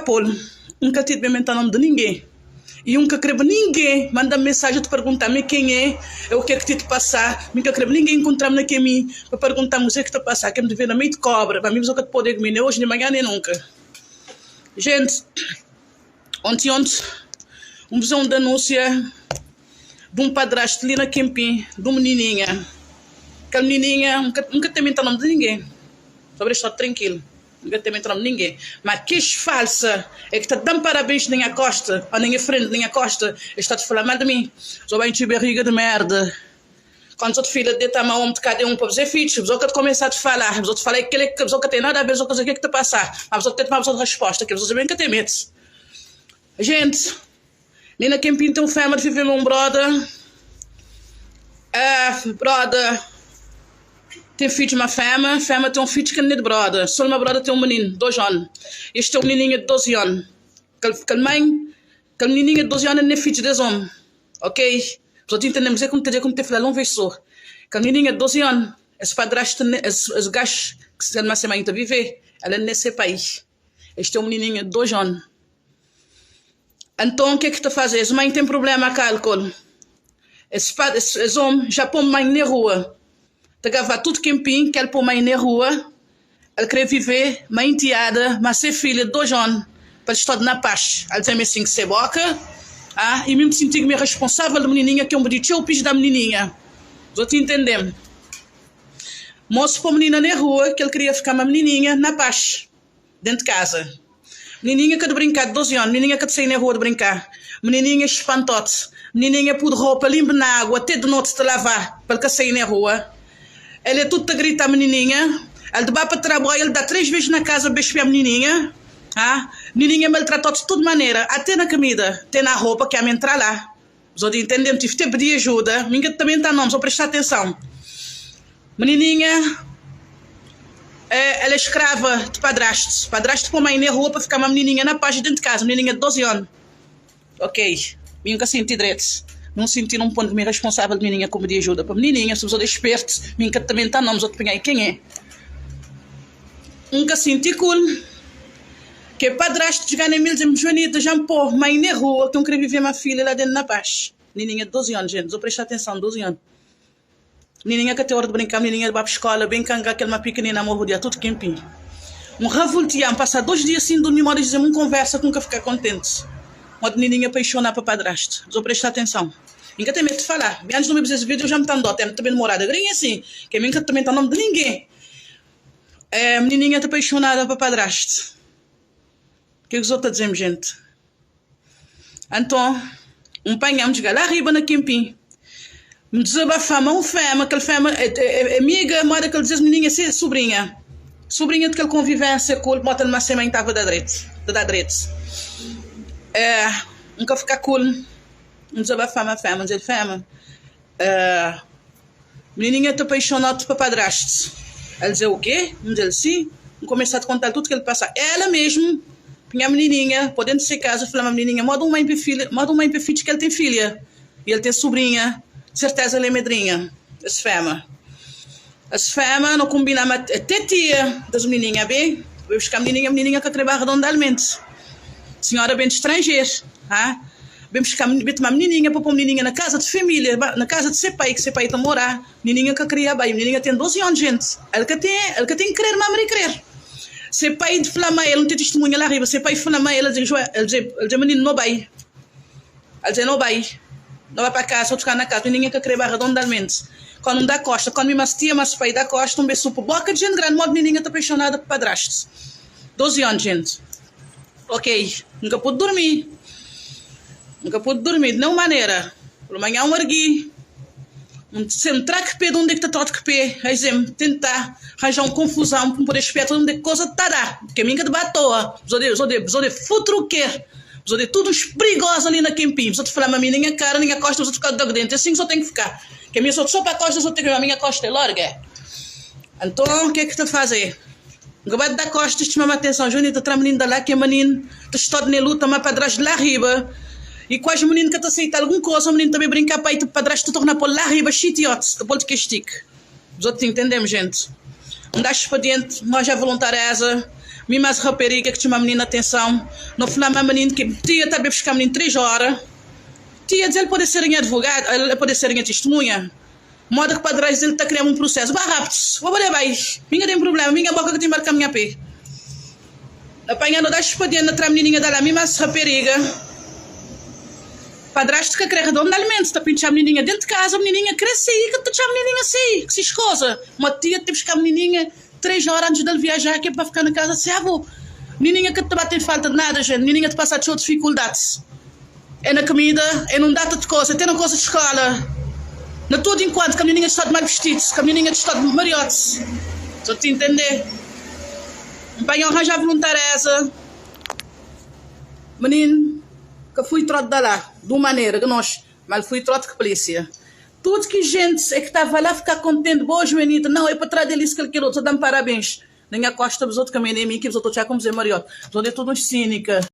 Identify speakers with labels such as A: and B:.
A: pô-l, N ka ti debe menta nome di ningen i un ka kreba ningen manda-m mensaji ta pergunta-m mi ken é, é o ke ki ti ta pasa. Mi ka kreba ningen inkontra-m na kemi pa pergunta-m kuzê ki ta pasa, ke m ta vive na meiu di kobra, pa mi pessoa ka ta pode ku mi nen oji, nen manhan, nen nunka. Jenti, onti onti un faze un denúnsia di un padrastu li na Kenpin, di un minininha. Kel minininha, N ka ta menta nome di ningen, pa dexa-l trankilu. N ka ta menta nome di ningen, ma kes falsa é ki ta da-m parabens na nha kosta, ô na nha frenti, na nha kosta, es ta ta fala mal di mi. Sô ba intxi bariga di merda. Kantu otu filha deta ma omi di kada un pa bzê fidju, bzô ka ta kumesa ta fala, bzô ta fala é kele ki bzô ka ten nada a ver, bzô ka sabe ke ki ta pasa, ma bzô ta toma bzô resposta, ke bzô sabe ka ten medu. Gente, mi na ken pinta un fema di vive ma un broda, eh, broda ten fidju ma fema, fema ten un fidju ki é di broda, sô ma broda ten un mininu, 2 anu, es ten un minininha di 12 anu, kel kel mãe, kel minininha di 12 anu é fidju des omi. Ok, bzot intendem kuzê ku N ta dze ku N ta fla-l un vez sô. Kel minininha di 12 anu, es padrastu, es es gax ki sta ma se mãe ta vive, el é ne se pai. Es ten un minininha di 2 anu. Anton, ke ki ta faze? Es mãe ten prublema ka alkol. Es pa es es omi ja po mãe ne rua. Ta gava tudu kenpin ke el po mãe ne rua. El kre vive ma enteada ma se filha de 2 anu pa el stod na paz. El dze-m asin ku se boka, ah, i mi m sinti mi responsavel de menininha ke un pdi txeu pis da menininha. Bzot intende-m. Mos po menina ne rua ke el kria fika ma menininha na paz dent kaza. Menininha ka de brinka de 12 anu, menininha ka de sai ne rua de brinka. Menininha espantot. Menininha pud ropa limpe na agua te de note te lava pa el ka sai ne rua. El é tudo ta grita menininha. El de ba pa traboio el da 3 vez na casa pa espia menininha. Ah, menininha maltratot de tudo manera, até na comida, até na roupa que ame entra lá. Bzot entendem, tive te pedi ajuda, minha também tá nome, só presta atenção. Menininha, é, ela é escrava de padrasto. Padrasto põe mãe na rua para ficar uma menininha na paz dentro de casa, menininha de 12 anos. Ok, mi nunca senti direito. Não senti num ponto me responsável de menininha como de ajuda para menininha, se pessoa esperto, mim que também tá nomes outro pinhai quem é. Nunca senti cool. Que padrasto de ganha mil dizem Joanita, já me pô mãe na rua que eu queria viver minha filha lá dentro na paz. Menininha de 12 anos, gente, vou prestar atenção, 12 anos. Menininha que tem hora de brincar, menininha vai para escola, bem canga aquele uma pequenina morro dia tudo quempinho. Um revoltear, passar 2 dias sem dormir, modo dizer, uma conversa que nunca ficar contente. Uma menininha apaixonada para padrasto. Vou prestar atenção. Nunca tem medo de falar. Antes de me fazer esse vídeo, eu já me tá andando, tem também namorada. Grinha assim, que a mim também tá nome de ninguém. É, menininha está apaixonada para padrasto. O que os outros dizem, gente? Então, um panhão de lá arriba na Quempim. Me desabafar, um fema, aquele fema, é, é, é amiga, moda que ele diz, menininha, é sobrinha. Sobrinha de aquela convivência com ele, bota numa semana estava da direito, de dar direito. É, nunca ficar cool. Um desabafar, uma fema, dizer fema. É, menininha está apaixonada para padrasto. Ela dizia o quê? Um diz sim. Um começar a contar tudo que ele passa. Ela mesmo, minha menininha, podendo ser casa, falou, menininha, moda uma mãe para filha, moda uma mãe para filho que ele tem filha. E ele tem sobrinha, de certeza ela é madrinha. Esse fema. Esse fema não combina até tia das menininhas, bem? Vou buscar a menininha, a menininha que quer arredondamento. Senhora bem de estrangeiro, ah? Bem buscar, bem tomar menininha para pôr menininha na casa de família, na casa de seu pai, que seu pai está a morar. Menininha que queria bem, menininha tem 12 anos, gente. Ela que tem, ela que tem que querer, mamãe querer. Seu pai de falar ele não tem testemunha lá arriba. Seu pai fala ele diz, ele diz, ele diz, menino não vai. Ele diz, não vai. Não vai para casa, só ficar na casa. Menininha que querer arredondamento. Quando não dá costa, quando me mastia, mas pai dá costa, um beijo boca de gente grande, modo menininha está apaixonada por padrasto. 12 anos, gente. Ok, nunca pude dormir. Nunca pude dormir de nenhuma maneira. Pela manhã um ergui. Um sempre que pé de onde é que está todo que pé. Aí sempre tentar arranjar uma confusão para poder espiar onde é que coisa está a dar. Porque a minha de batoa. Pessoa de, pessoa de futruquer. Pessoa de tudo uns perigosos ali na campinho. Pessoa de falar a mim, nem a cara, nem a costa, pessoa de ficar de dentro. Assim que só tem que ficar. Que a minha só só para a costa, só tem que a minha costa é larga. Então, o que é que está a fazer? Gabate da costa, chama atenção, Junita, tra menino da lá, que é menino, está de luta, mas para trás de lá riba. E quase o menino que está aceita alguma coisa, o menino também brinca para ir para trás, te torna por lá riba, chitiote, depois de castigo. Os outros entendemos, gente. Um dá expediente, nós já voluntarieza. Mi mas rapariga ki txoma mininu atenson, no fla ma mininu ki tia ta be buska mininu 3 ora. Tia dze el pode ser nha advogadu, el pode ser nha tistimunha. Moda ki padrastu del ta kria-m un prusesu. Ba raptus, bo pode bai. Mi ka ten prublema, mi nha boka ka ten marka-m nha pe. Na panha no da xpadian na tra minininha da la, mi mas raperiga. Padrastu ka kre redonda alimentu, ta pintxa minininha dentu kaza, minininha kre sai, ka ta txa minininha sai ku si skoza. Ma tia ta buska minininha 3 ora antis del viaja ke pa fika na kaza si abo. Minininha ka ta ba ten falta di nada, jente, minininha ta pasa txeu difikuldadis. É na kumida, é nun data di koza, até na koza di skola. Na tudu inkuantu ka mnininha sta di mal bistidu, ka mnininha sta di mariotis. So ti ntende? N panha ranja voluntareza. Minin ka fui trot da la, di un manera ki nos, ma el fui trot ki polisia. Tudu ki jentis é ki tava la fika kontenti, boa Joanita, nau é pa tra di elis kel kel otu, sa da-m parabens. Na nha kosta, bezotu ka mene mi ki bezotu otxa ku Zé Mariot. Bezotu é tudu uns sinika.